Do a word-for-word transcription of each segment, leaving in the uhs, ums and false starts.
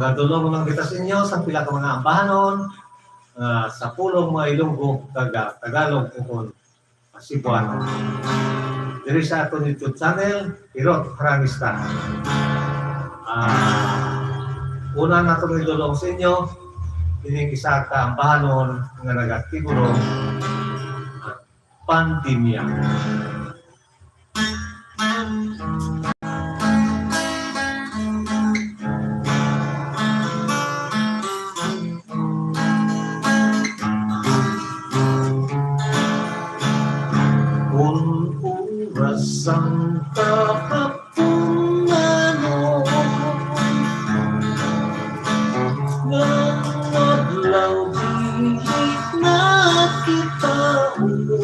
Nagdulong lang kita sa inyo sa pila ka mga ambahanon, ah, sa pulong mga Ilonggo, kag, ah, Tagalog, ukon Cebuano. Diri sa aton YouTube channel, Hirot Harangista. Ah, una naton idulong sa inyo, ining isa ka ambahanon nga nagatigulo, ah, Pandemya. Kun oras sang kahapon nga adlaw, dili na kita ulo.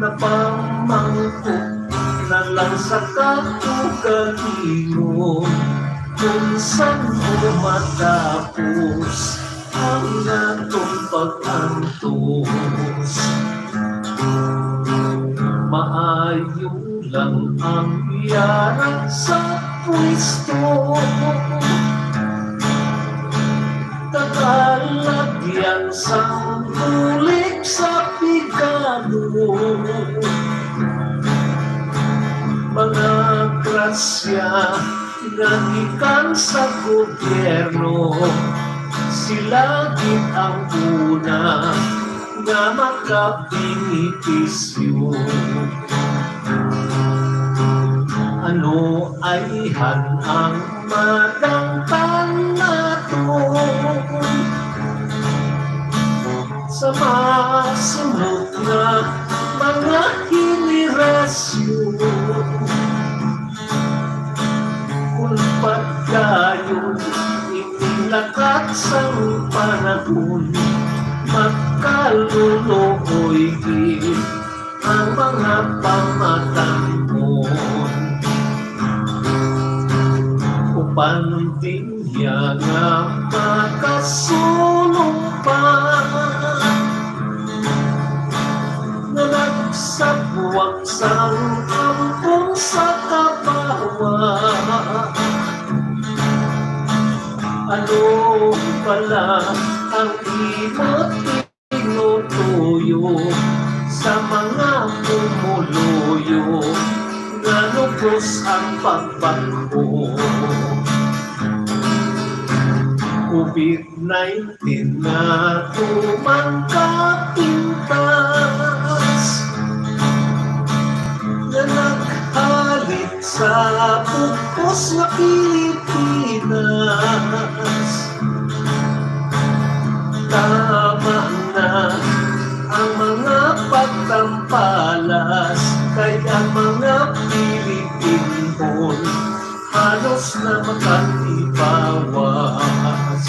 Napamangkot na lang sa kaugalingon kung san-o matapos ang aton pag-antos. Maayo lang ang yara sa pwesto, kag alagyan sang bulig sa pigado. Mga grasya nga gikan sa gobyerno, sila gid ang una nga makabenepisyo. Ano ayhan ang madangtan naton? Sa masunod nga mga henerasyon, kung padayon ini lakat sang panahon, magkaluluoy gid ang mga pamatan-on. Uban din niya nga makasulong pa, nga nagsabwag sang ampon sa kabawa. Ano bala ang imo tinutuyo sa mga pumuluyo nga lubos ang pagbag-o? COVID nineteen nga tumang kapintas, nga naghalit sa bug-os nga Pilipinas. Tama na ang mga pagtampalas, kay ang mga Pilipinhon halos na makatibawas.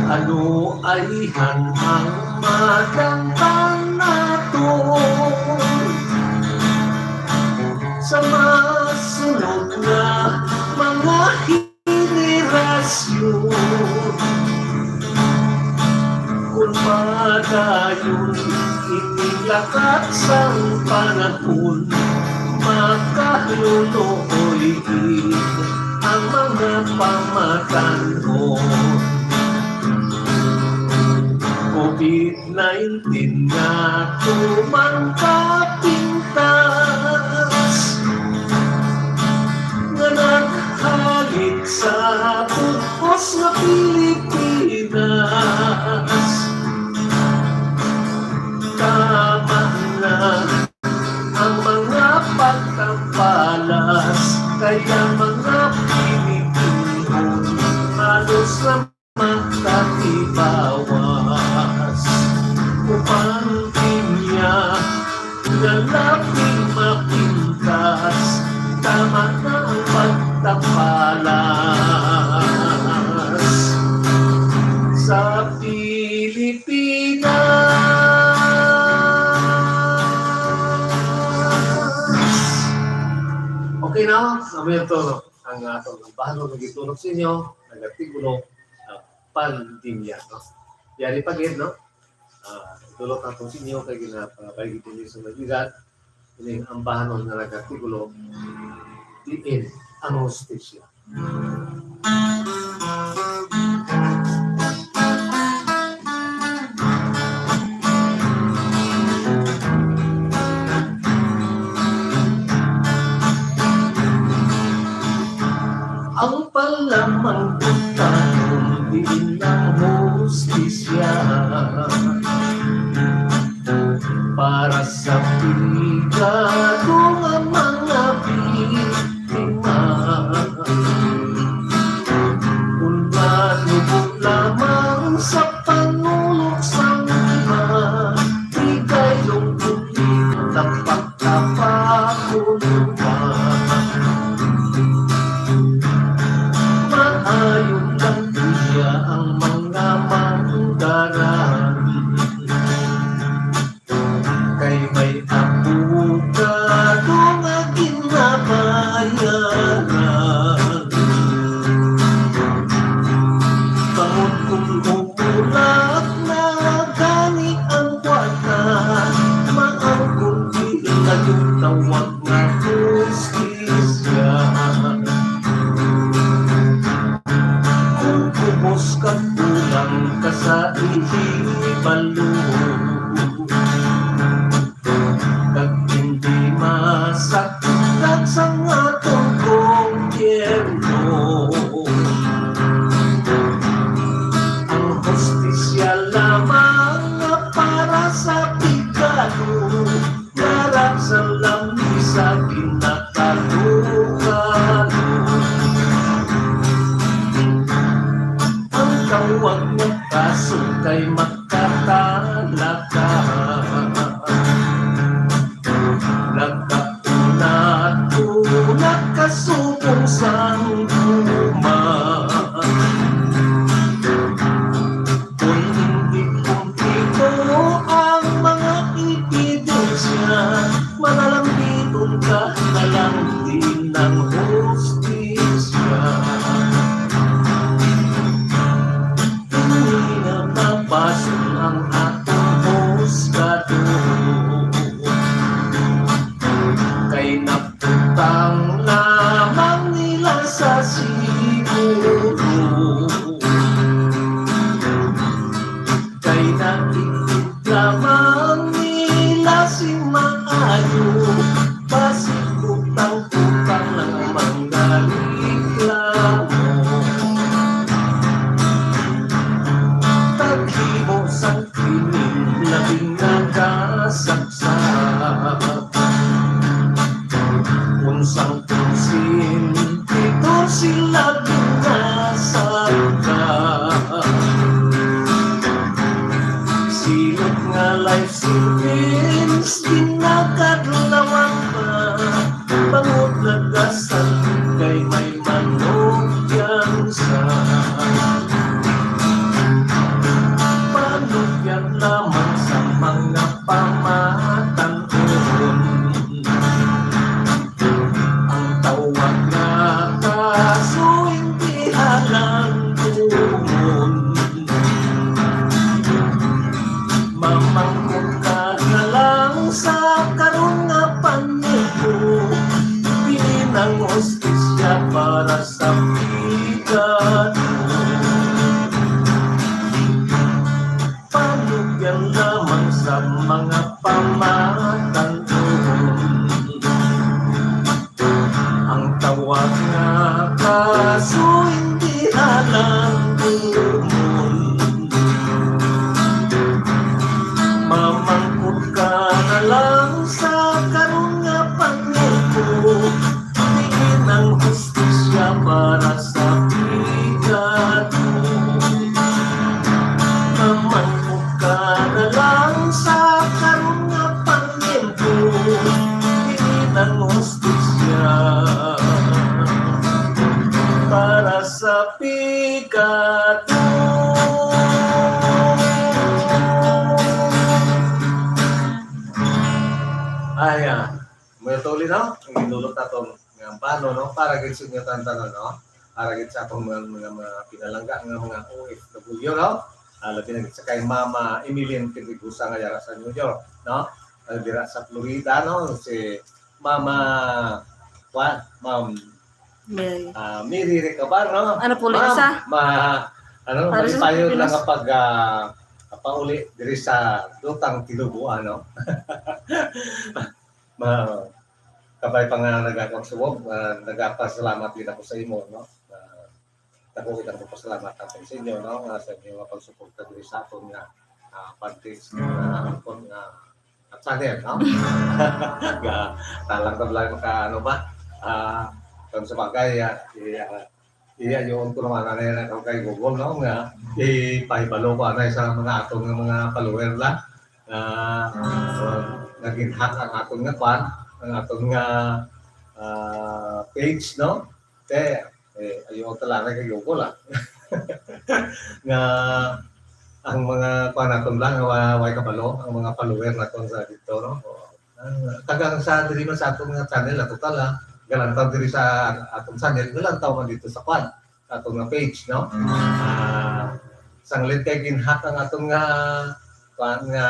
Ano ayhan ang madangtan naton sa masunod nga mga henerasyon? Kun padayon ini lakat sang panahon, magkaluluoy gid ang mga pamatan-on. COVID nineteen nga tumang kapintas, nga naghalit sa bug-os nga Pilipinas. Tama na ang mga pagtampalas, kay ang mga Pilipinhon halos na makatibawas. Uban din niya nga labing mapintas, tama na ang pagtampalas sa Pilipinas. Okay na? Sabi ito, no? Ang atong bahalo nga gitulog sa inyo, nagatigulo, ah, pandemya, no? Yari pa gid, no? Ah, tulog ako sa inyo, kay ginapabay gid ninyo sa mga liwat, ining ambahanon nga nagatigulo, diin ang hustisya. Ang palamang pagtanom diin ang hustisya para sa pigado nga mga biktima. Kung nanubo lamang sa panulok sang iba, di kay lungkot tapak-tapak. Maayo lang niya ang mga manggaran. Kay may abogado nga ginabayaran. Bangod kung umulat na gani ang kwarta, maangkon di na yung tawag nga hustisya. Kung kubos kag kulang ka sa ihibalo, kag hindi masaklag sang atong gobyerno. Ang hustisya lamang nga para sa pigado, para sa lamisa ginakalugalu. Ang tawag nga kaso kay magkatalaka. Nagkaunat-unat kasubong sang guma. Kung hindi kumplito ang mga ebidensya, manalambiton ka na lang din ng hustisya. Hindi na mabason ang atong husgado. Kay nabutang lamang nila sa siguro. Kay nakikit lamang nila sing maayo, basig utang-utang lang ang mga reklamo. Naghimo sang krimen labing nakasagsa. Unsang konsentido sila ginasaka. Silot nga life sentence ginakadlawan pa. Bangod nagasan kay may manugyan sa panugyan lamang sa mga pamatan-on. Ang tawag nga kaso hindi halangkumon. Mamangkot ka na lang sa karon nga panahon. Diin ang hustisya para sa pigado. Panugyan lamang sa mga pamatan-on. Ang tawag nga kaso hindi halangkumon. Mamangkot ka na lang sa karon nga panahon. Diin ang hustisya para sa pigado. Mamangkot ka na lang sa karon nga panahon. Diin ang hustisya para sa pigado. Ay, ah, may tuli, no? Ang ginulot nato nga bano, no? Para gid sa inyo tanan, no? Para gid sa akong mga, mga, mga pinalangga nga mga O F W, no? Ah, labi na gid sa kay Mama Emeline Pedregosa nga yara sa New York, no? Ah, dira sa Florida, no? Si Mama Kuan, Ma'am, Mary. ah, Mary Recabar, no? Ano po ulit Ma'am, isa? ma-, ano, Para sa malipayon lang Pilipinas. Ang pag, ah, pauli diri sa Dutang Tinuguan, no? Ma-, kabay pa nga nagakonsubog, ah, nagapasalamat din ako sa imo, no? Ah, dako kitang pasalamat natin sa inyo, no? Nga sa inyo nga pagsuporta diri sa aton nga, ah, page, nga aton nga, ah, channel, no? Nga, talang ka lang maka, ano ba? Ah, kung sa bagay, ah, i-, ah, iya, yun ko naman, ano yan, ako kay Google, no? Nga, ipahibalo ko, ano, sa mga aton nga mga follower lang. Ah, ah, naging hack ang aton nga kwan, ang aton nga, ah, page, no? Te, eh, ayaw talaga kay Google, ah. Nga ang mga kuan naton lang, wa-, way kabalo, ang mga follower naton sa dito, no? O, ang, tagang sa diri man sa aton nga channel, ah, total, ah, galantaw diri sa aton channel, galantaw man dito sa kuan, sa aton nga page, no? Ah, sanglit kay ginhack ang aton nga, kuan, nga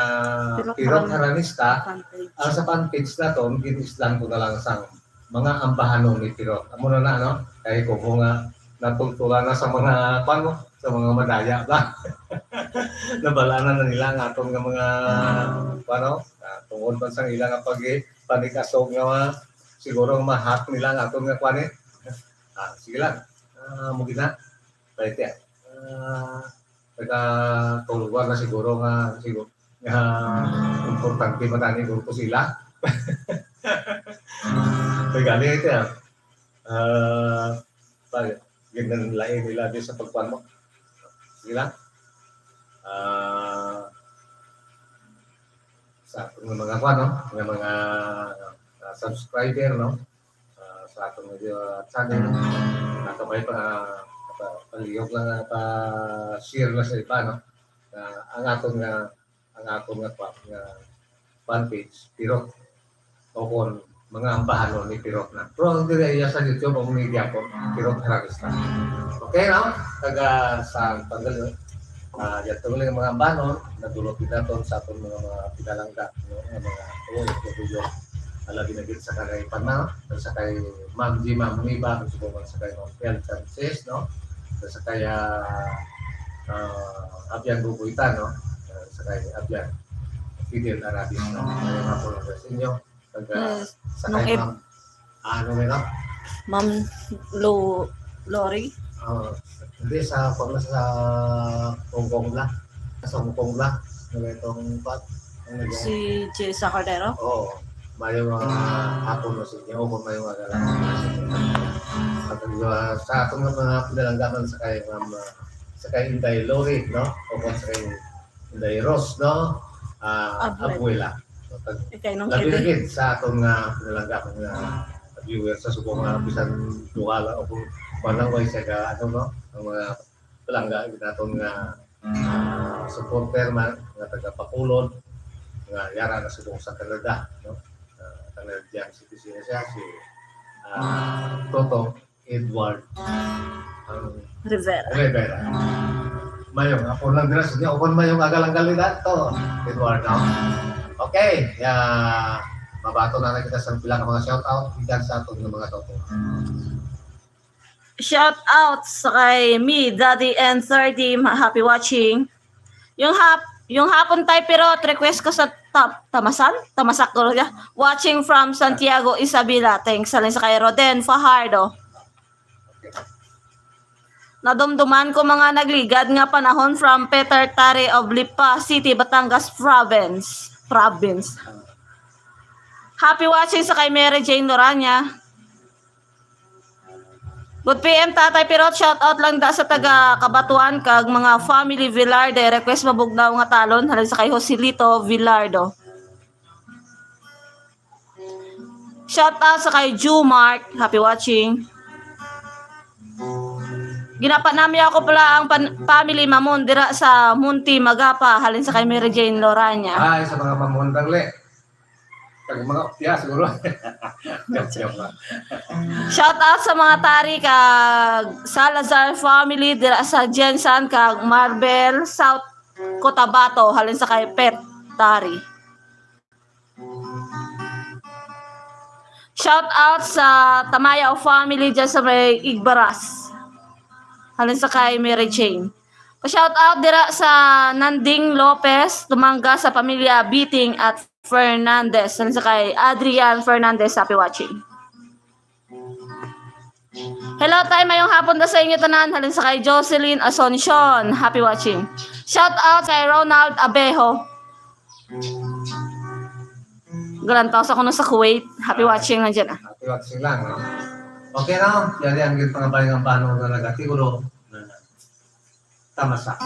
Pirot Pirot Haranista. Haranista, Fan page. Ang sa fan page naton, gin-islan ko na lang sang mga ambahanon ni Pirot. Amo na na, no? Kay kubo nga natultulan na sa mga, kuwan mo, sa mga madaya ba? Nabalanan na nila ang aton nga mga, kuwan, no? Ah, tungod man sang ila nga pag-, panikasog nga mga, siguro ma-hack nila ang aton nga kuwan, eh. Ah, sige lang. Ah, mo gina. Pwede, ah. Ah, taga Tolwa na siguro nga, siguro, nga importante man ani grupo sila. Kay gani ito, ah. Ah, pa, ginanlain nila di sa pagkuan mo. Sige lang. Ah, sa aton nga mga kuan, no? Nga mga, ah, subscriber, no? Ah, sa aton nga, ah, channel, nakabay pa, pa, palihog lang, ah, pa-share na sa iba, no? Nga ang aton nga, ang aton nga kuan, nga fan page, Pirot. O kon mga ambahanon ni Pirot na. Pero ang dire iya sa YouTube, ang media ko, Pirot Haranista. Okay, no? Taga sa pagdali, ah, yan tong mga ambahanon, nadulot din naton sa aton mga, mga pinalangga, no? Nga mga O F W. Alabi na gid sa kay Pana, sa kay Ma'am G, Ma'am Riva, sa kay Ma'am Pel Francis, no? Sa kay, ah, ah, Abian Bubuitan, no? Sa kay Abian Fidel Arabis, no? Kaya nga po lang sa inyo. Taga, Eh, sa nung kay ed- Ma'am, ano na, no? Ma'am Lo-, Lori? Ah, hindi, sa, kung nasa Hong Kong lang. Sa Hong Kong lang. Ano itong, ano yun? Si Jessa Cordero? Oo. Mayo nga hapon mo sa inyo, o kung mayo nga galang sa inyo. At, uh, sa atong mga pinalanggaman sa kay Ma'am, uh, sa kay Inday Lori, no? O kung sa kay Inday Rose, no? Ah, Abuela. Abuela. So, tag-, Ikay nung labi na kidi. gid sa atong, uh, pinalanggaman nga viewers sa subong nga bisan duha lang o kung wala, way siya ga-, ano, no? Ang mga palangga, gid naton nga, ah, supporter man, nga taga-Bacolod, nga yara na subong sa Canada, no? Ah, Canadian citizen na siya, si, ah, Toto Edward, ang Rivera. Rivera. Mayong, ako lang dira sa inyo, ako mayong agal-agal ni Dato, Edward, no? Okay, ya, mabato na lang kita sa pila ka mga shout out, gikan sa atong mga Toto. Shout out sa kay me, Daddy and Sir Team. Happy watching. Yung hap-, yung hapon tayo, pero request ko sa ta-, Tamasan? Tamasak ko siya. Watching from Santiago, Isabela. Thanks. Sa sa kay Roden Fajardo. Nadumduman ko mga nagligad nga panahon from Peter Tari of Lipa City, Batangas Province. Province. Happy watching sa kay Mary Jane Lorania. Good P M, Tatay Pirot, shout out lang da sa taga Kabatuan kag mga family Velarde. Request mabugnaw nga talon halin sa kay Joselito Velardo. Shout out sa kay Ju Mark. Happy watching. Ginapanami ako pala ang pan-, family Mamon dira sa Munti Magapa halin sa kay Mary Jane Lorania. Ay, sa mga Mamon, dali. Kag mga opya, siguro. Joke, joke lang. Shout out sa mga Tari kag Salazar family dira sa Gensan kag Marbel, South Cotabato, halin sa kay Pet Tari. Shout out sa Tamayo family dyan sa may Igbaras. Halin sa kay Mary Jane. Pa-shout out dira sa Nanding Lopez, Tumanga, sa pamilya Biting at Fernandez. Halin sa kay Adrian Fernandez, happy watching. Hello, tay. Mayong hapon da sa inyo tanan. Halin sa kay Jocelyn Asuncion. Happy watching. Shout out kay Ronald Abejo. Galantaw sa kuno sa Kuwait. Happy watching lang dyan, ah. Happy watching lang, no? Okay na, yari ang mga bayan ng bano na nag-artikulo. Tama sa.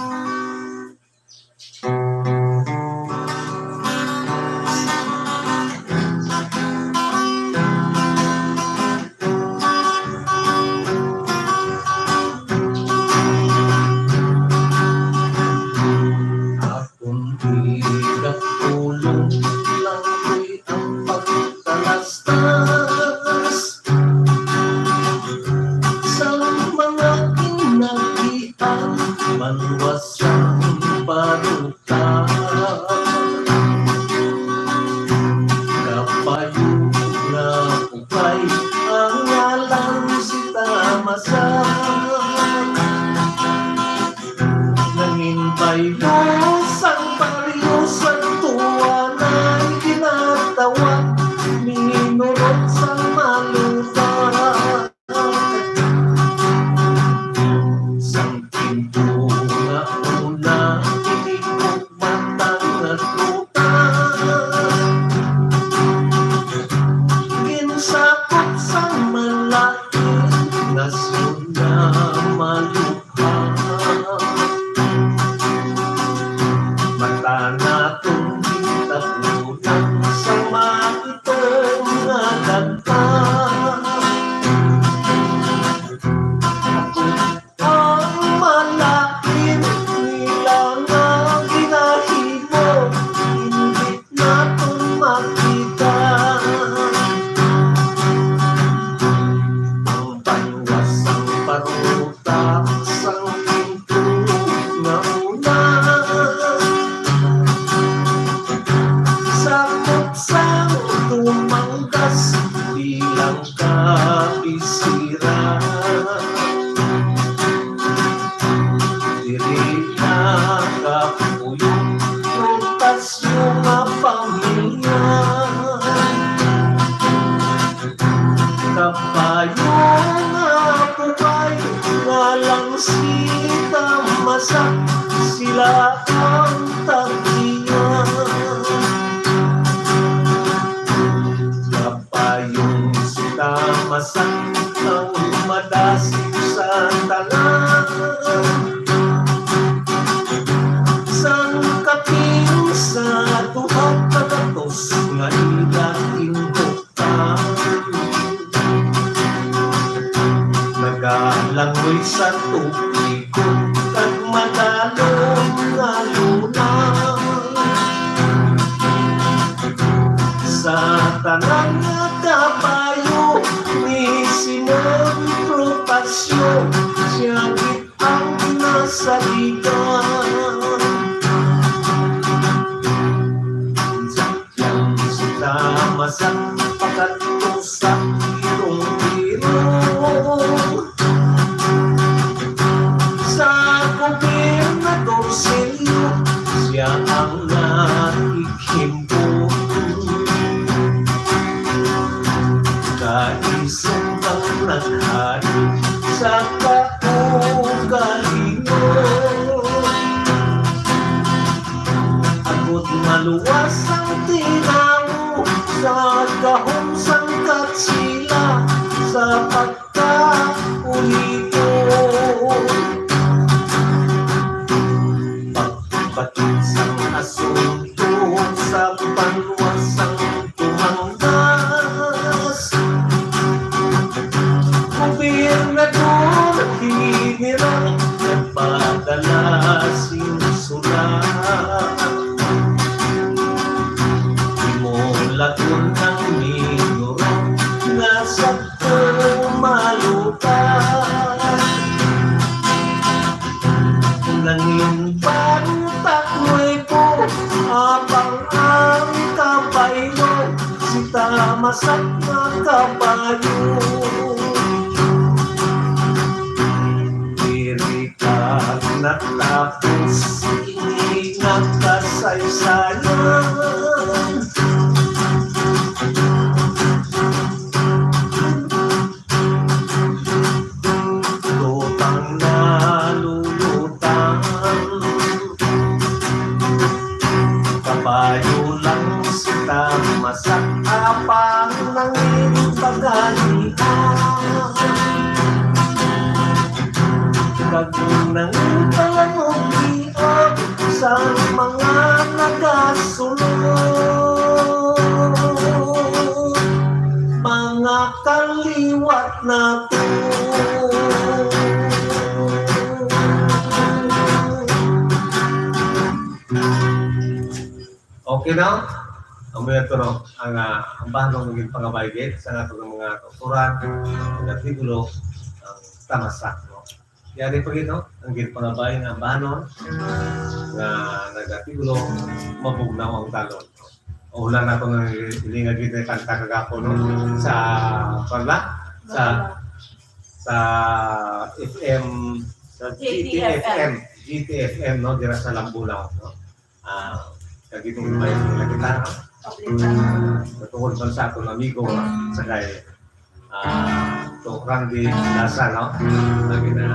Akon igapulong lang ko'y ang pagtalastas sa mga inagian, maluwas ang paruta. Kapayo nga ukay ang ngalan si Tamasak. Nangin baylo sang baryo sa tuwa na'y ginatawag, minurot sang maluta. Sang timpo nga una, tinikog mata nga tuta. Ginsakop sang malain nga sunda maluha. Mata naton gitapunan sang maitom nga dagta. Ang malain nila nga ginahimo, hindi naton makita. Ang banwa sang paruta sang timpo nga una. Sakop sang tumanggas, bilang kabisira. Diri nakapuyo prutasyo nga pamilya. Kapayo nga bukay nga lang si Tamasak, sila ang tag-iya. Payong si Tamasak ang madasig sa tanan. Sang kapin sa duha ka gatos nga ila ginbutang, nagalangoy sa tubig kag madalom nga luna. Sa tanan nga kabayo ni Simon Protasio, siya gid ang ginasaligan. Yang sila masak pakadto sa irong-irong. Sa gobernador Celio, siya ang nakighimpo. Kaisog ang naghari sa kaugalingon. Agod maluwas ang tinawo sa gahom sang Katsila sa pagkauliton. Pagbatid sang asunto sa banwa sang tumanggas, Gobernador General nagpadala sing sulat. Imo lagon ang minuro nga sa tumalutan. Nangin bantak nuevo, abang ang kabaylo, si Tamasak nga Diri pa natapos ang kasaysayan. Lutang na lulutang. Kabayo lang si Tamasak, apang nangin pagalian. Kag nangin palangog sa mga nagasunod, mga kaliwat nato. Okay na? Amo na to, no? Ang, ah, ang bahano nga ginpangabay gid sa ato nga mga kautoran, mga titulo, ang Tamasak, no? Yari pa gid, no? Ang ginpangabay nga bahano nga nagatitulo, Mabugnaw ang Talon. O, wala na ako nang ilinga gid na kanta kagapon, no? Sa, wala? Sa, sa F M, sa G T F M. G T F M, G T F M, no? Dira sa Lambulaw, no? Ah, kag itong may nila kita, no? Natungod man sa akong amigo, no? Sa kay, ah, to Randy Lasa, no? Lagi na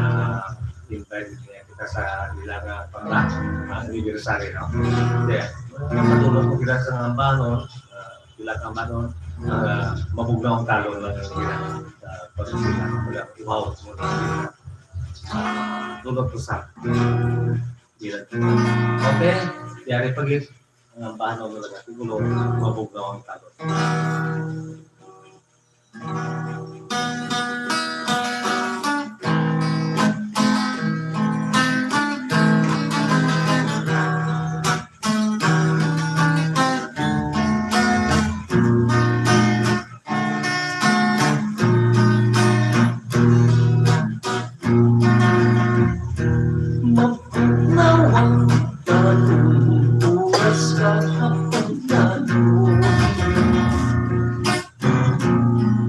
invite niya kita sa ila nga pagka, ah, anniversary, no? Kaya, natulog ko kita sa ambanon, ah, ila ka ambanon, ah, Mabugnaw ang Talon lang ang ila, ah, pag-, sila, wala, wow, ah, tulog ko sa ila. Okay, yari pa gid ang ambanon nga nagatitulo, Mabugnaw ang Talon. Mabugnaw ang talon, oras kahapon na nun.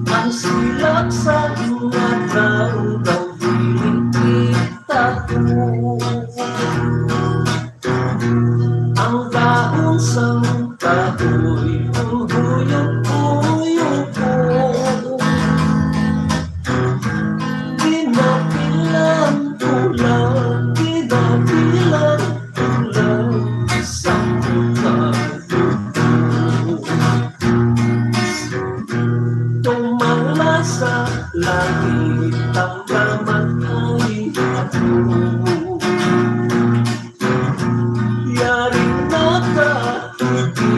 Ang silak sa mga tao daw dili kita. Ang dahon sang kahoy, ang huyop-huyop ko. Ginapilan ko lang, ginapilan ko lang sa mga dugo. Tumala sa langit ang mga ako. Yari na ka, hindi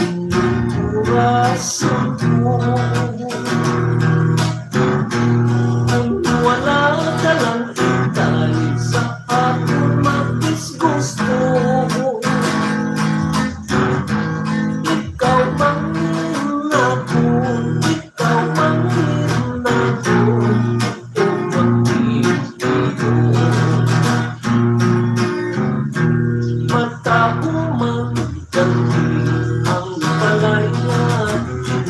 inyong oras ang buhay. Kung wala ka lang itay sa akong madisgusto, ikaw man ako, ikaw man ako. Matago man gani ang balay nga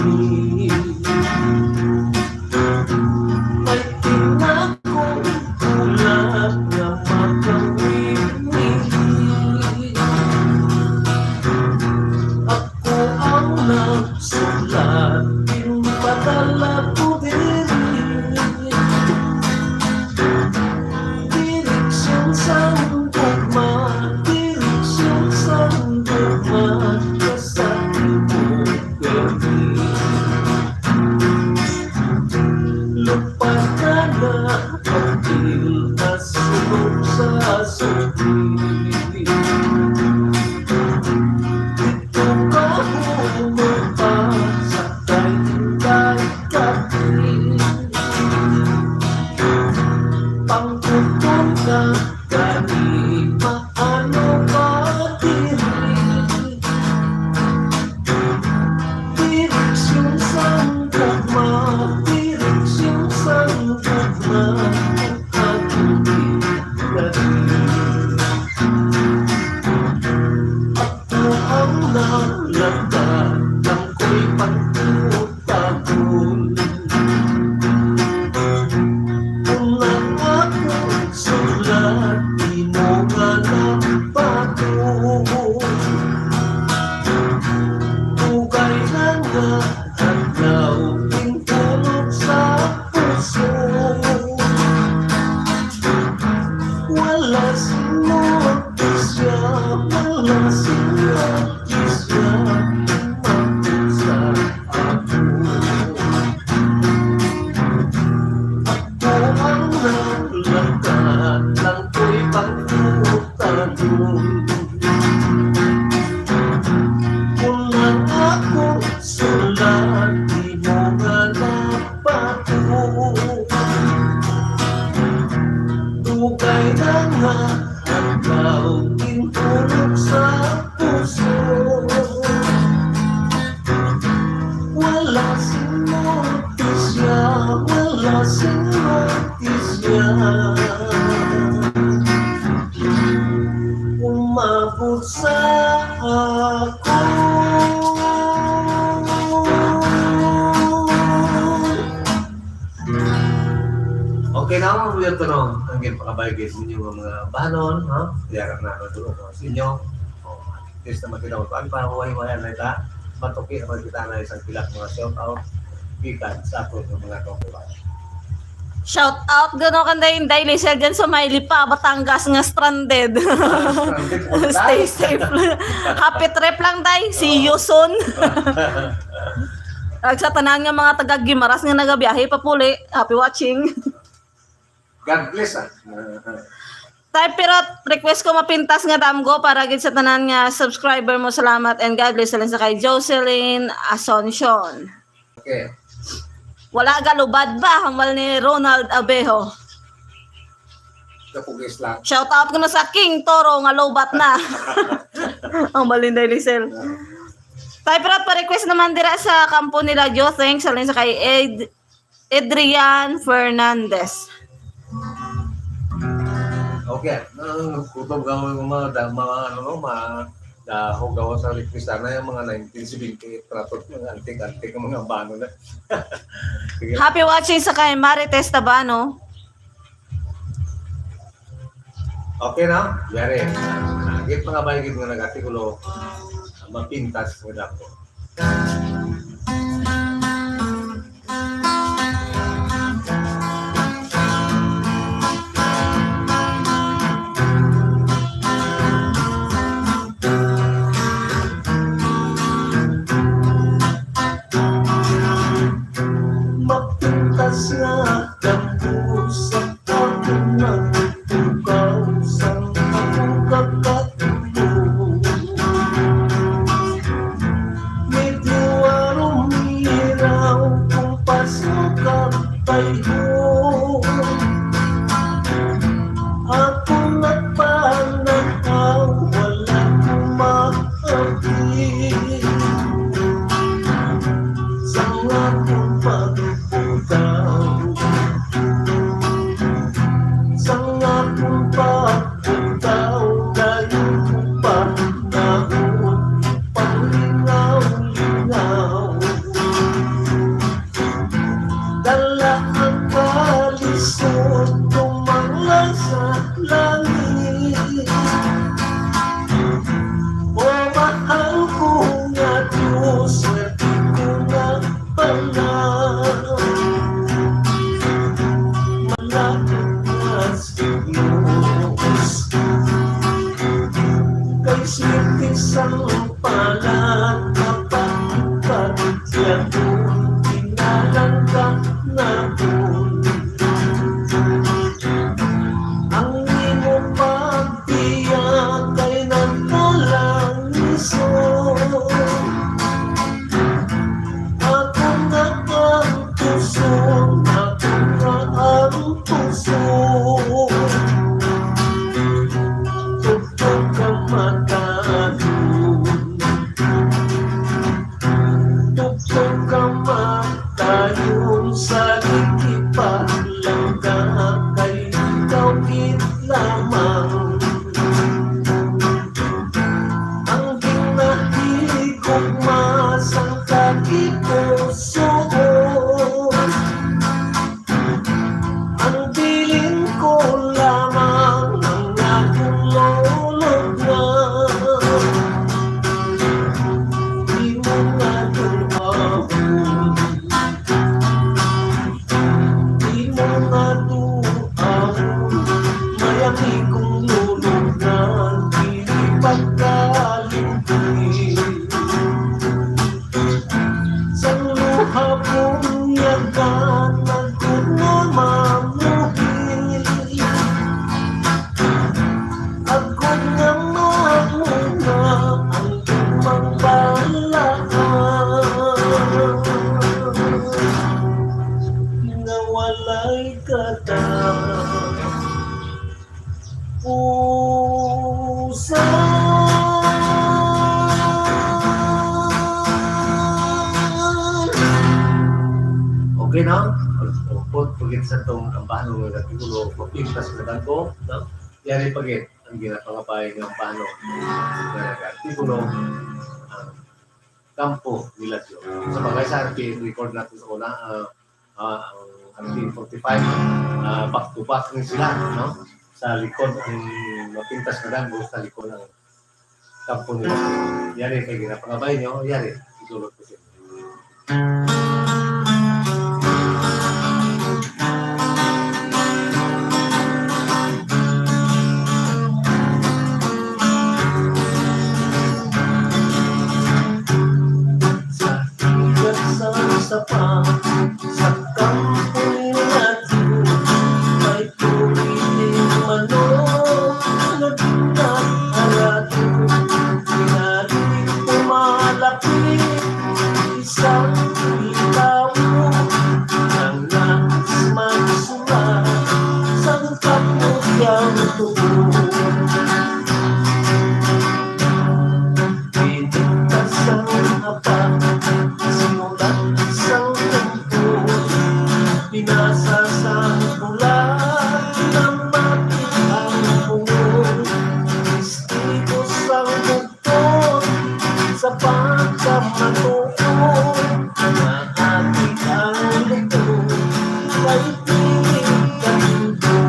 ini. May tinakong bulag nga makawini. Ako ang nagsulat, ginpadala ko diri. Direksyon sang gugma, direksyon sang gugma, sa imong gani. Lupad ka na, apil na sulod sa suki. Dito ka humulpa sa kay-, kay-, pangkuton ka, gani maano ka diri? Direksyon sang gugma, direksyon sang gugma, ang aking gani. Ako ang nalagad, ang ko'y pagtutagol. Adlaw gintulog sa puso. Wala sing notisya, wala sing notisya. Umabot sa ako. Okay na, mga tanong. Ang ginpakabay gid ninyo nga mga bahanon, ha? Diara na ang dulo ko sa inyo. O, at least na makita ko, kuan pa, huway-huwayan na ita. Matuki naman kita na isang pila ka mga shout out gikan sa aton nga mga kaugalingon. Shout out gano kan Day, Day Lisel dyan sa may Lipa, Batangas nga stranded. Ah, stranded po, Day. Stay safe. Happy trip lang, Day. See you soon. Ag sa tanan nga mga taga Guimaras nga nagabiyahe papuli, happy watching. God bless, ah. Tay Pirot, request ko mapintas nga damgo para gid sa tanan nga subscriber mo. Salamat and God bless. Sa kay Jocelyn Asuncion. Okay. Wala ka lubad ba? Hambal ni Ronald Abejo. Kapugis lang. Shout out ko na sa King Toro nga lobat na. Ang malinday, Lisel. Tay Pirot, pa-request naman dira sa kampo nila Joe. Thanks. Alin sa kay Ed-, Adrian Fernandez. Okay. Ang kutob ka mga, mga, mga, ano, no, mga daho gawa sa request na yung mga nineteen seventy-eight trato, mga antik-antik, mga bano na. Sige. Happy watching sa kay Marites Tabano. Okay na? Yari. Agit mga baygid nga nag-artikulo, mapintas nga dako. Mapintas nga dako sa akon nagtukaw sang akon kakatulo. Medyo arumiraw kung pasok ang bayho. Akon nagpanan-aw, wala ko maabli. Sang akon pagpugtaw, sang akon pagpugtaw, dayon ko pa naon panglingaw-lingaw. Dala ang kalisod, tumangla sa langit. O mahal ko nga Dios, swerte ko nga bala. Malapit nga si Dios. Kay swerte sang palad, kapatid, kapatid, kinalang ka na. Ang imo pagbiya kay nagkalangiso. Ako nga ang puso, ako nga ang puso. Tugtog ka madayon. Tugtog ka madayon, sa likipan lang ka, kay ikaw gid lamang ang ginahigugma sang kagipusoon. Ang bilin ko lamang ang akong lulubngan. Imo nga duhaon, imo nga duhaon, may akong lulubngan, dili pagkalimti. Sang luha kong yagan, agod nga mamuhi. Agod nga mamunga ang imong balaan. Nga walay kadam. Sa tong ambahanon nga artikulo, mapintas na dagko, no? Yari pa gid ang ginapangabay nga ambahanon nga nag-artikulo ang kampo nila Diyo. Sa bagay, sa R P N record natin sa una, ah, ah, ang R P N forty-five, ah, back to back ni sila, no? Sa likod ang mapintas na dagko, sa likod ang kampo nila. Yari kay ginapangabay nyo, yari, idulot ko sa inyo. Sa ikat sa sapa, sa kampo ni Matthew, may tubig ni manok, nagkaharado, pinagpumalapit, isang tawo, ang nais magsulat, sang kapot yang tubo. Pinigkas ang apa, sinulat sang kampo, pinasa sang pula, namati ang pungol, testigo sang bugtong, sa pagkamatuod, maati ang lukon, kay dili katubo.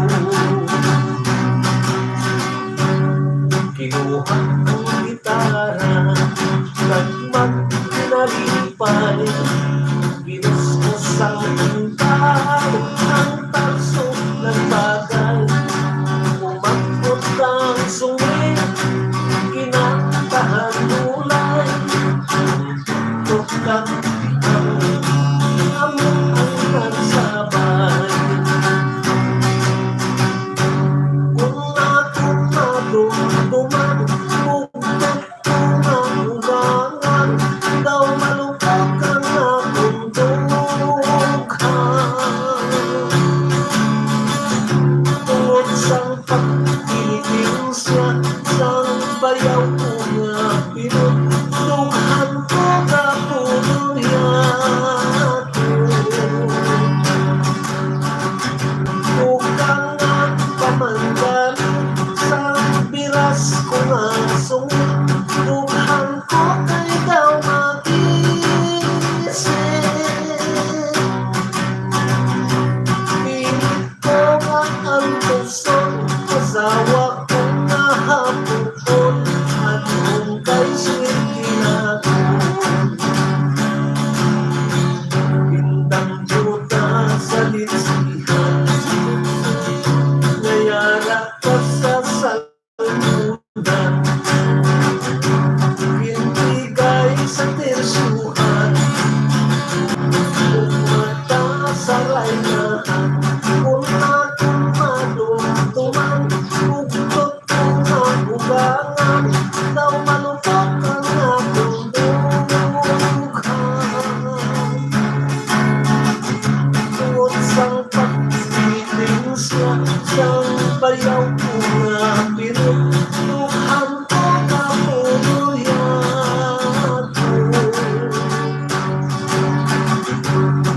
Kinuha ang gitara, kag magkinalipay, ginuskos ang tinta, ang tarso nagbagay, umabot ang sungit, kinantahan mulay, tuktok kag ang amo ang nagsabay. Kung ako madumduman, bugtot ko nga ugangan, daw malupok ang akong dughan. Tungod sang pagpinitensya sang bayaw ko nga pinut, dughan ko kapulong yato. Bukang nga pamanggalit sa biras ko nga sungit, dughan ko kay daw mag-isip. Pilit ko nga antuson, asawa ko nga hapon, aton kay swerte naton. Bindang puta sa litsihan, nayara ka sa salmudan. Bintigay sa tersyuhan, ug mata sa raynahan. Kung akong madumduman, bugtot ko nga ugangan, daw malupok ang akong dughan. Tungod sang pagpinitensya sang bayaw ko nga pirot, dughan ko kapulong yato.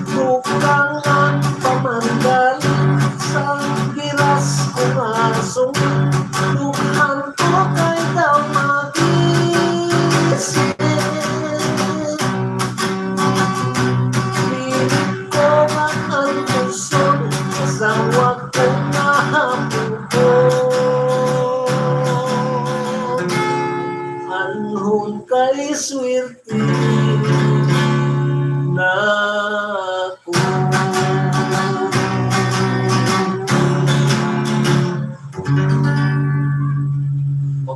Bukang nga pamanggalit sang biras ko nga sungit, dughan ko kay daw mag-isip. Pilit ko nga antuson, asawa ko nga hapon, anhon kay swerte nako.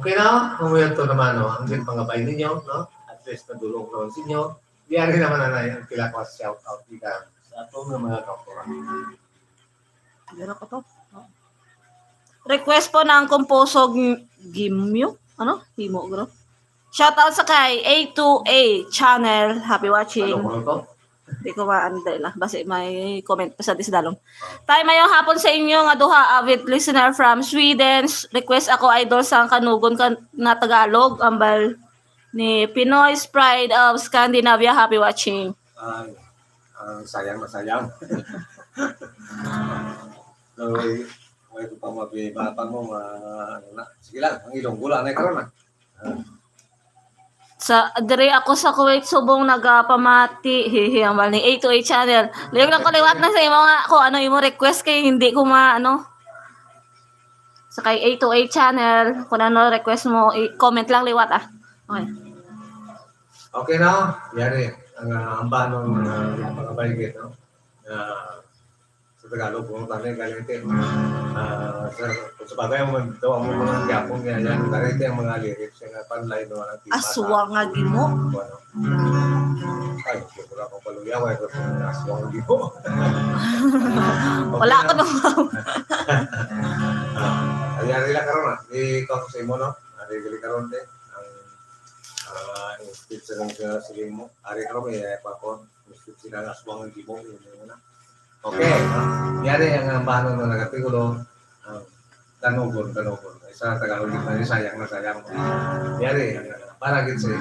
Okay na? Mamuya to naman, no? Ang ginpangabay ninyo, no? At least nadulong naman sa inyo. Di ari naman na ang pila ka shout out dito sa atong nga mga kapwa. Dira ko to. Request po ng Kumpuso G-, Gimyo. Ano? Himo, gro. Shout out sa kay A two A channel. Happy watching. Ano ko to? Di ko maanday la. Basi may comment pa sa disdalom. Tay, mayong hapon sa inyo nga duha, avid listener from Sweden. Request ako, idol, sang kanugon ka na Tagalog, ambal ni Pinoy's Pride of Scandinavia. Happy watching. Ay, ah, sayang na sayang. Oy, may ko pa mabibatan mo, ma-, ano na. Sige lang, ang Ilonggo lang na karon na. Ah. Sa diri ako sa Kuwait subong nagapamati, hihi, ang bal ni A two A channel. Liyog lang ko liwat na sa imo nga kung ano imo request kay hindi ko ma-, ano. Sa kay A two A channel, kung ano request mo, i-comment lang liwat, ah. Okay. Okay na, yari ang, ah, ambanon nga, ah, mga baygit, no? Ah, sa Tagalog, kung tani, galing ti, ah, sa, kung sa bagay, ang mga, ito, ang mga gyapon nga yan, galing ti ang mga lyrics, yung, ah, panlay, no, ang tipa, Aswang nga gimo. Ano? Ay, sobra akong paluyaway, pero kung aswang nga gimo. Wala ko nung Ah, yari lang karon, ah. Ikaw sa imo, no? Ari gali karon, te. Ang, ah, instead sa nang, ah, sige mo. Ari karon, may, eh, pa ko. Instead sila nga aswang ang gimo, yun, yun na. Okay, no? Yari ang, ah, ambanon nga nagatigulo, ang tanugon, tanugon. Isa Tagalog, di pa, sayang na sayang. Yari, ang, ah, para gid sa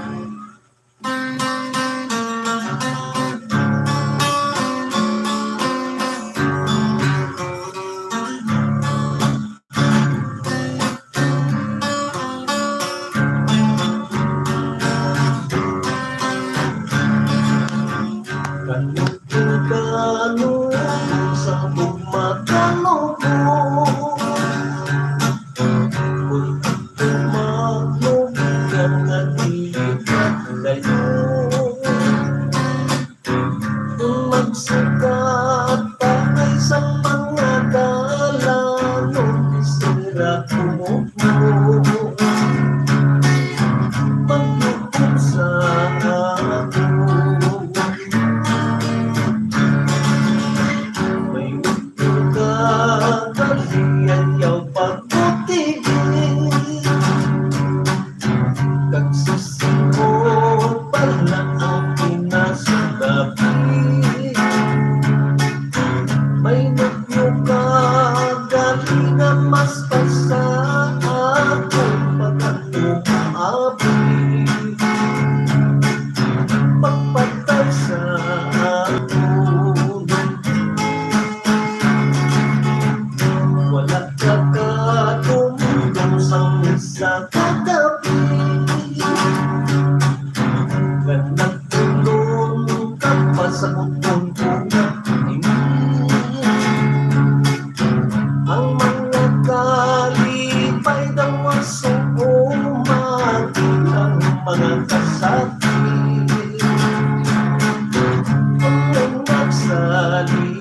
Magsugat pa kay sa mga dalan, bisira kumubo. Maglukom sa ako. May ulo ka, kaliyayaw pagkutigi. Kag susunod pala ang pinasulabi. May nagyo ka, gali nga mas pasa akong pagkakaabi. Pagpatay sa akon. Wala ka kadumdom sang isa ka gab-i. Nga nagtulon ka pa sa kuton ko nga ini. Ang mga kalipay daw ang suumagi, ang mga kasakit ang nagsalili.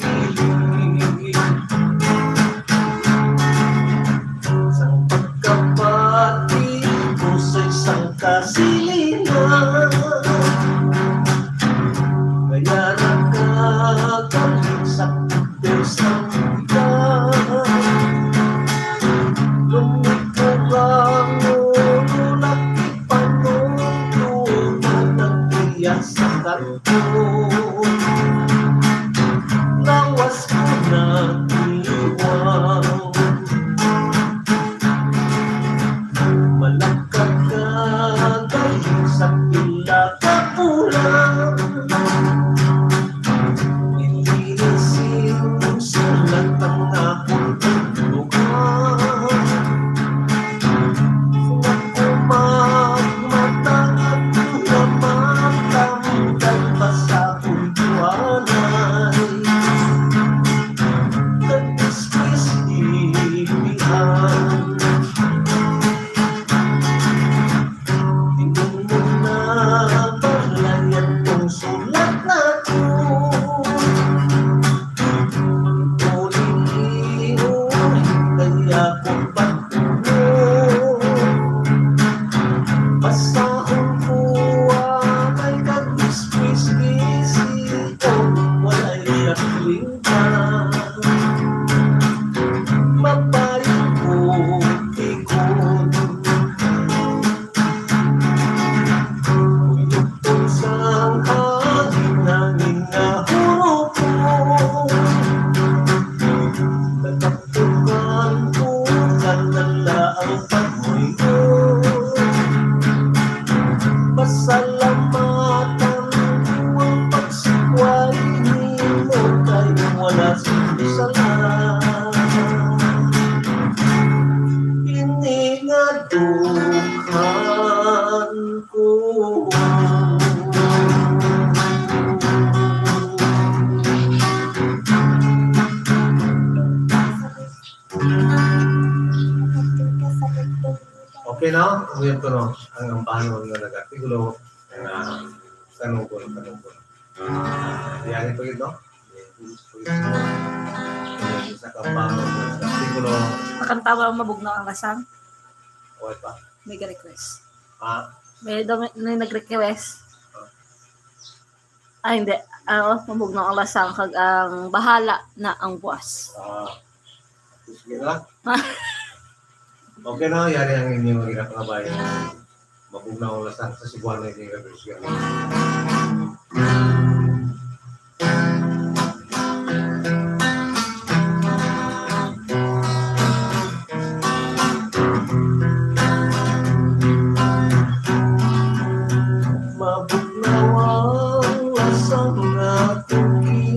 Sang pagkapati ko sa isang kasilingan, kaya nakagaling sa puto sang ulan. Lumikog ang ulo, nakipanungtong, nagtiya sa karton. Lawas ko nag-iwan. Malakad ka galing sa pila ka bulan. Nilinisin sa lahat ang akong lugar. Sa kumagmata at namatanggal pa sa akong buwanay. Nagdiskwis Okay, no? Umiyon ko, no? Ang ambanon nga nag-artikulo nga kanugon, kanugon. Yan, ito yun, no? Sa kampano, sa artikulo. Makantawa ang mabugnaw ang lasang. Okay pa? May request. Ha? May, daw may, may nag-request. Ah, hindi. Ah, oh, mabugnaw ang lasang kag ang bahala na ang buwas. Ah, sige na. Okay na, yari ang inyong hirap nga bayan. Mabugnaw ang lasang sa Cebuano, hindi ka Christian. Mabugnaw ang lasang nga tugian.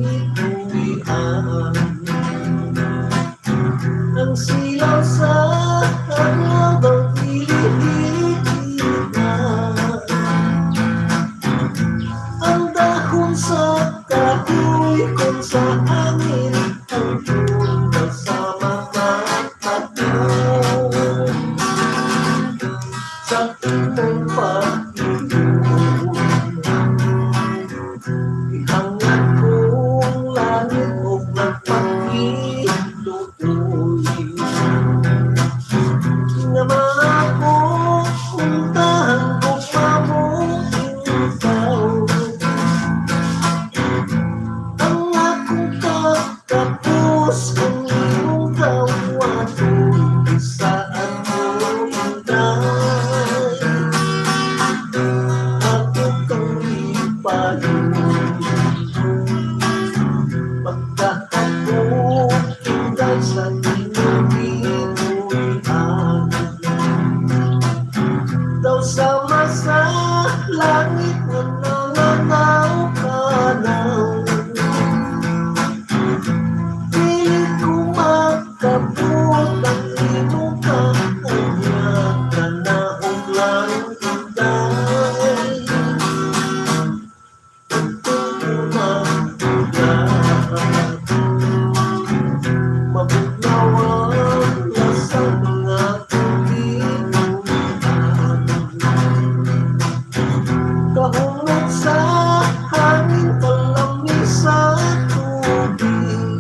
Ang silaw sa adlaw daw dili na. Ang dahon sa kahoy kon sa hangin ang tunda sa mga tanom. Sa imong pag-ingon, ihanglan kong langit ug magpakita. Nga mapuntahan ko pa mo ikaw. Ang akong katapos kung imong dawaton sa ako, Inday. Ako kang ipayon. Pagkahapon, Inday, sa tinubigan. Daw sama sa langit nga nananaw-tanaw. Dili ko makabot ang imong kaanyag, kanahog lang, Inday. Mabugnaw ang lasa nga kahumot sa hangin, kalami sa tubig.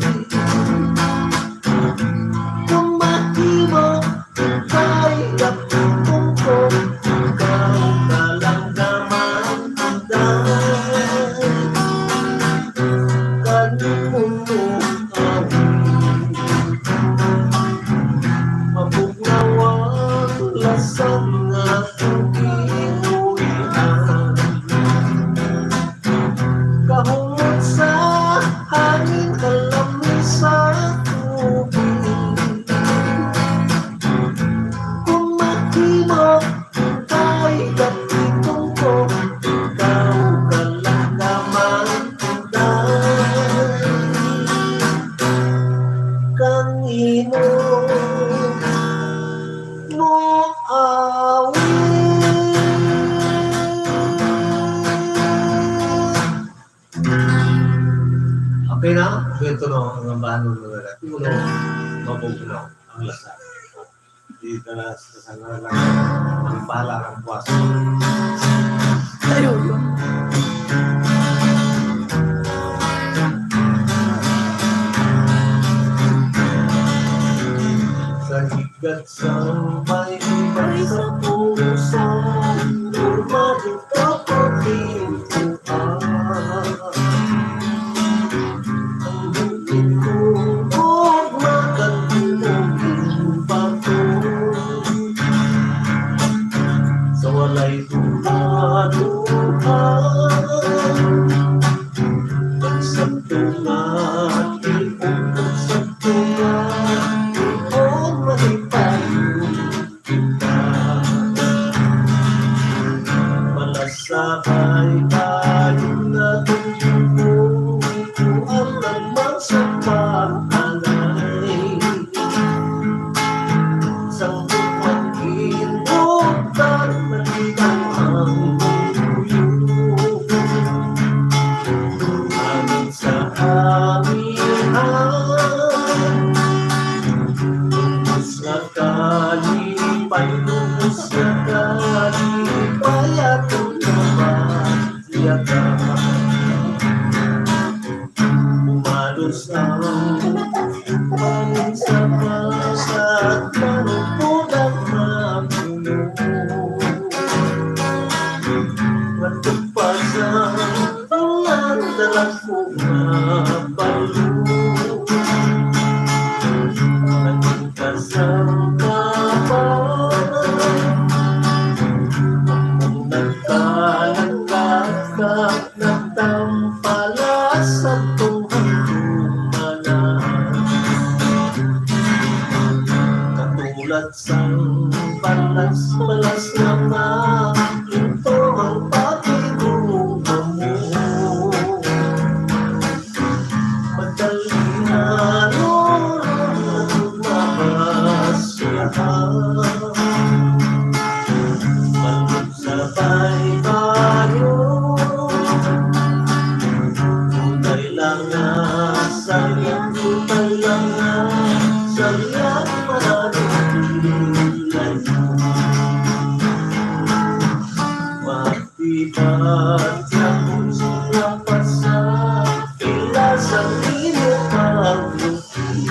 Kung mahimo, Kay gapitong ko, ikaw ka lang naman, Inday. Kanimo mo awit, mabugnaw ang lasa nga tugiulian. Kahumot sa hangin, kalami sa tubig. Kung mahimo, kay gapitong ko, ikaw ka lang naman, Inday. Kang imo mo awit. Okay na? Kwento no, ang ambanon nga nagatulo, mabugnaw ang lasa. Di ka na sa sangala, ang bala ang puwas. Ayun. Sa gigat sa may ibay sa puso, normal ka pa rin. Ang bukid ko, ug makantimog bato. Sa walay duha-duha, ang sakto nga tion, ang sakto nga tion, malipayon. At sang balas-balas nga maginto ang paghinumdom mo. Madali na ron mabasyahan. Balot sa baybayon. Utay lang nga sayang, utay lang nga sayang, maraming layo. Magtibat sa puso nga pasa, pila sa imo pagluti.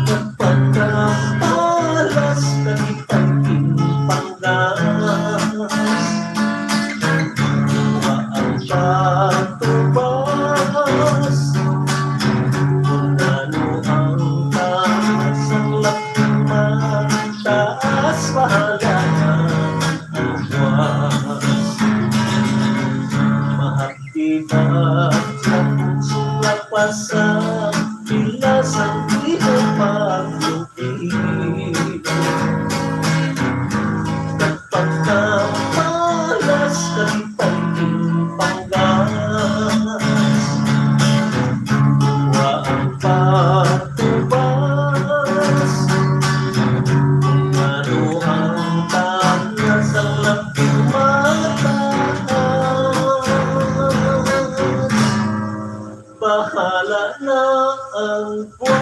Nagpagkapalas, kalipay panggas. Wa ang patubas. Kung ano ang taas, ang lapad, taas, bahala na ang buwas. Mahaptibat sa puso nga pasa, pila sa imo pagluti. Nagpagkapalas, kalipay panggas. Wa ang patubas. Kung ano ang taas, ang lapad, mataas. Bahala na ang buwas.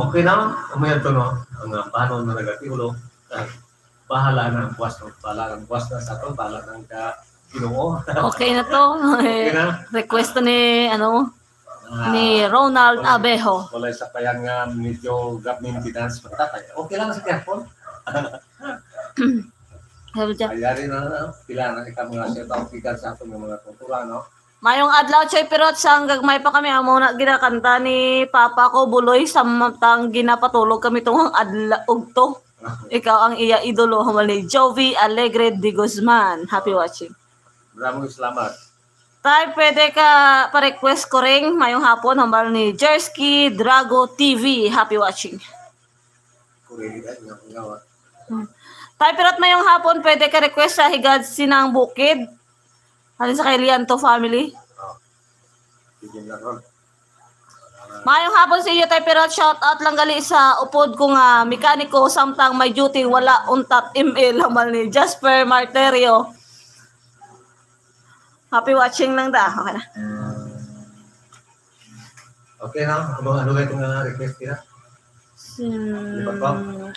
Okay na? Amoy ato, no? Ang, ah, paano na nagatiulo? Ah, bahala na ang buwas, no? Bahala na ang buwas na sa ato, bahala na ang ka-, Ginoo. Okay na to. Okay na? Request to ni, ano, Ah, ni Ronald wala, Abejo. Wala sa payan nga medyo gab maintenance. Magtatay. Okay lang sa kiyapon. Sabi siya, ayari na, na, pila na ikaw mga shout out gikan sa aton nga mga kultura, no? Mayong adlaw, Choy Pirot, sang gagmay pa kami, amo na ginakanta ni Papa ko, Buloy, samtang ginapatulog kami tungang adlaw ugto. Ikaw ang iya idolo, hambal ni Jovi Alegre de Guzman. Happy watching. Maraming salamat. Tay, pwede ka pa-request ko ring mayong hapon, hambal ni Jersky Drago T V. Happy watching. Kuring, ay, nga, nga, wa. Hmm. Tay, Pirot, mayong hapon, pwede ka request sa Higad Sinang Bukid. Halin sa kay Lianto family. Oh. Sige na ron. Mayong hapon sa iyo, Tay Pirot. Shout out lang gali sa upod ko nga mekaniko, samtang may duty, wala untat M L, hambal ni Jasper Marterio. Happy watching lang da. Okay na. Okay na. Ano, ano kayo itong, ah, request nila? Sin-,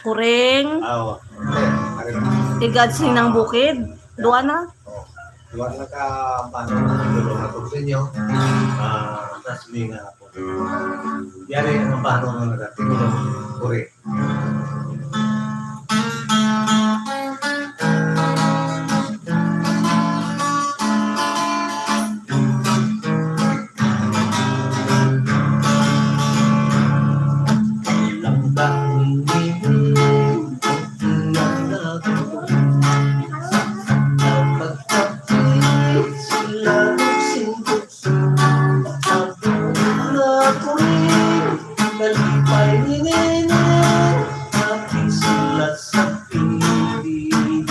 Kuring. Ah, oo. Okay. Ari na. Higad Sinang Bukid. Duwa na. Oh. Duwa na ka, paano, dulo na to sa inyo. Ah, tas may nga po. Yari ang paano nga nagkatigulo. Kuring. Nalipay ni Nene, happy sila sa piling.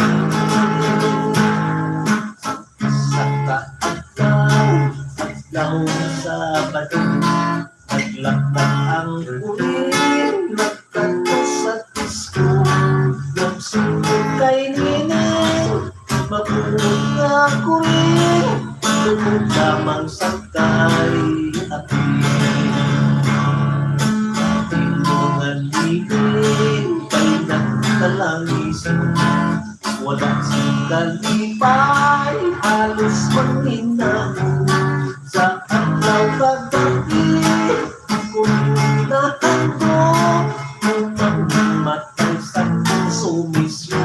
Sa kaadlaw, adlaw sa Sabado, naglakad ang kuring, nagkadto sa disco. Nagsugo kay Nene, mabuot nga kuring, tungod lamang sa kay api. Tinungan ni Nene, kay nagkalangisan. Wala si Kalipay, halos manginahon. Sa adlaw kagabi, kung nahandog, kung manghimatay sa puso mismo.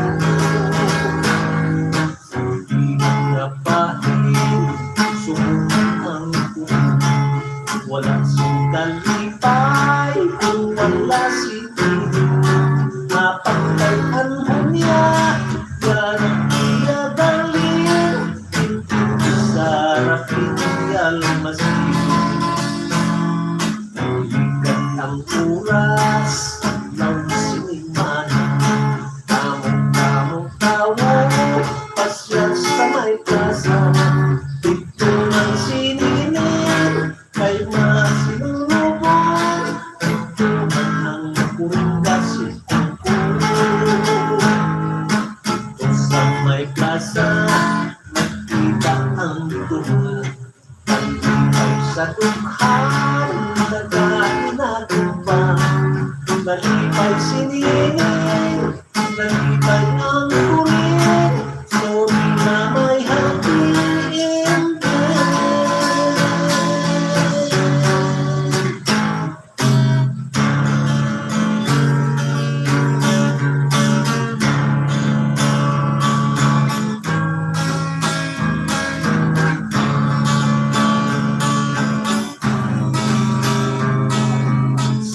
Di nga bahin, sumuko ang kuring. Wala si Kalipay, kung wala si Nene. Mapatay ang hunya, nga nagtiyagali. Sa nakita ang tuhod, ang lipay sa dughan, nagkahinagupa. Nalipay si Nining, nalipay ang kuring, sorry na may happy ending.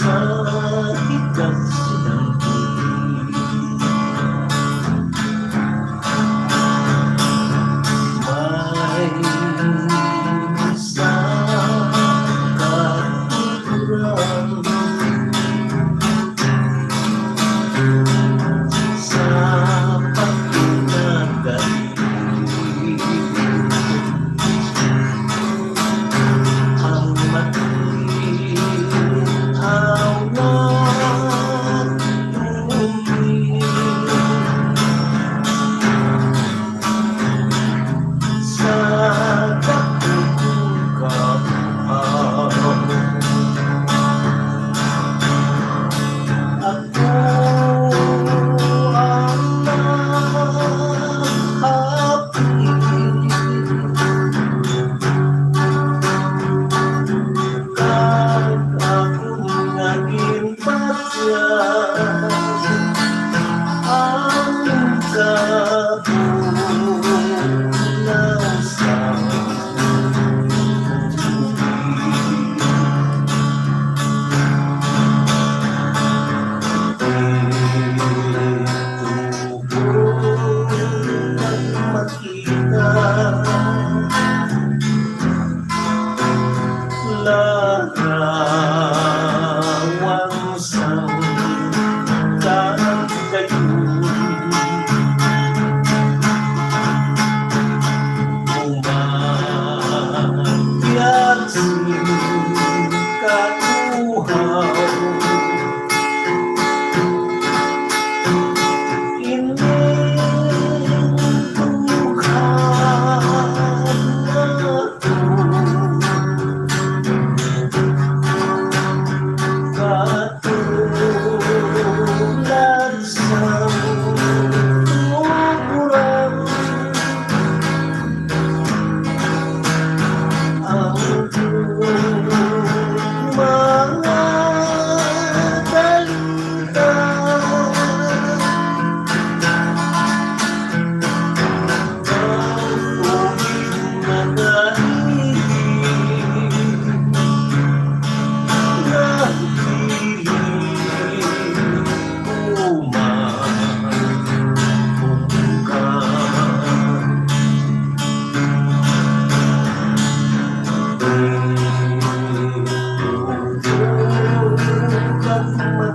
Sa gikas ng tubig, may isa ka tigulang. Sa pagkinagali, ang matinaw nga tubig. Sa dakul ka ako ang happy. Kag ako nga ginpatya ang kabunasan. Kita larawan sang kagayon. Umakyat sing kauhaw. Ining dughan na katulad sa tuburan ang mga balita.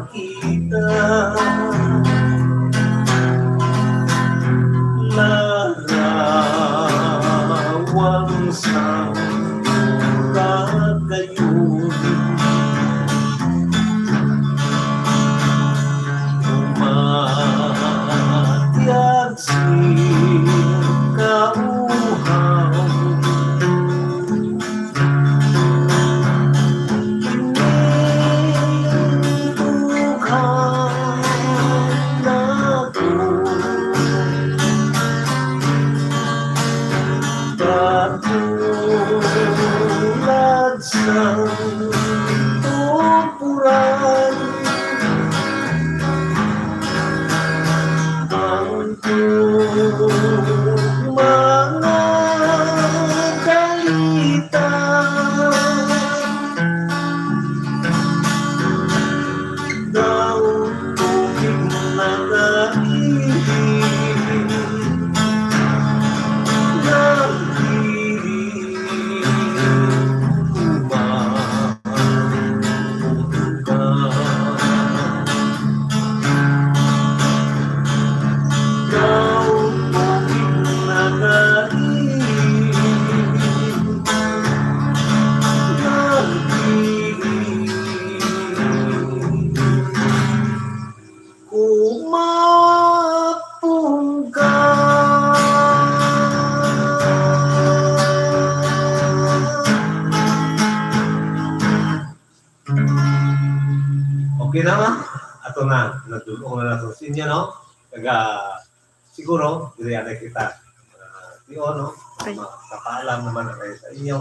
Kita larawan sang kagayon. Umatyag sing kauhaw. Katulad sang tuburan ang mga balita. Daw tubig na kaibig na dili umabuka. Daw tubig Di na, ma? Ato na, nadulong na nato sa inyo, no? Kaga, siguro, diri anay kita. Ah, tiyo, no? Ay. Makapaalam naman na kayo sa inyo.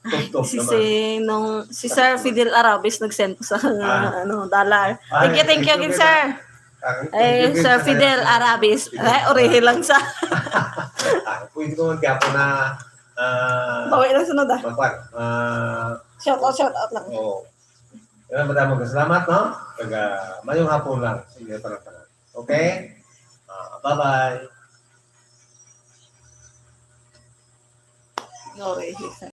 Tuptop Si, naman. si, nung, si Sir Fidel Arabis nag-send po sa, Ah. ano, dollar. Ay, Thank you, thank thank you, you, gid, Fidel. sir. Ah, thank Ay, you, Sir Fidel. Fidel Arabis. Fidel. Ay, urihi lang sa Ah, pwede ko man kaya po na, ah, Bawi lang sunod, ah. Makuha. Ah, Shout out, shout out lang. Oo. Kaya madamog salamat, no? Kaga, mayong hapon lang sa inyo tanan-tanan. Okay? Ah, bye-bye. Urihi sa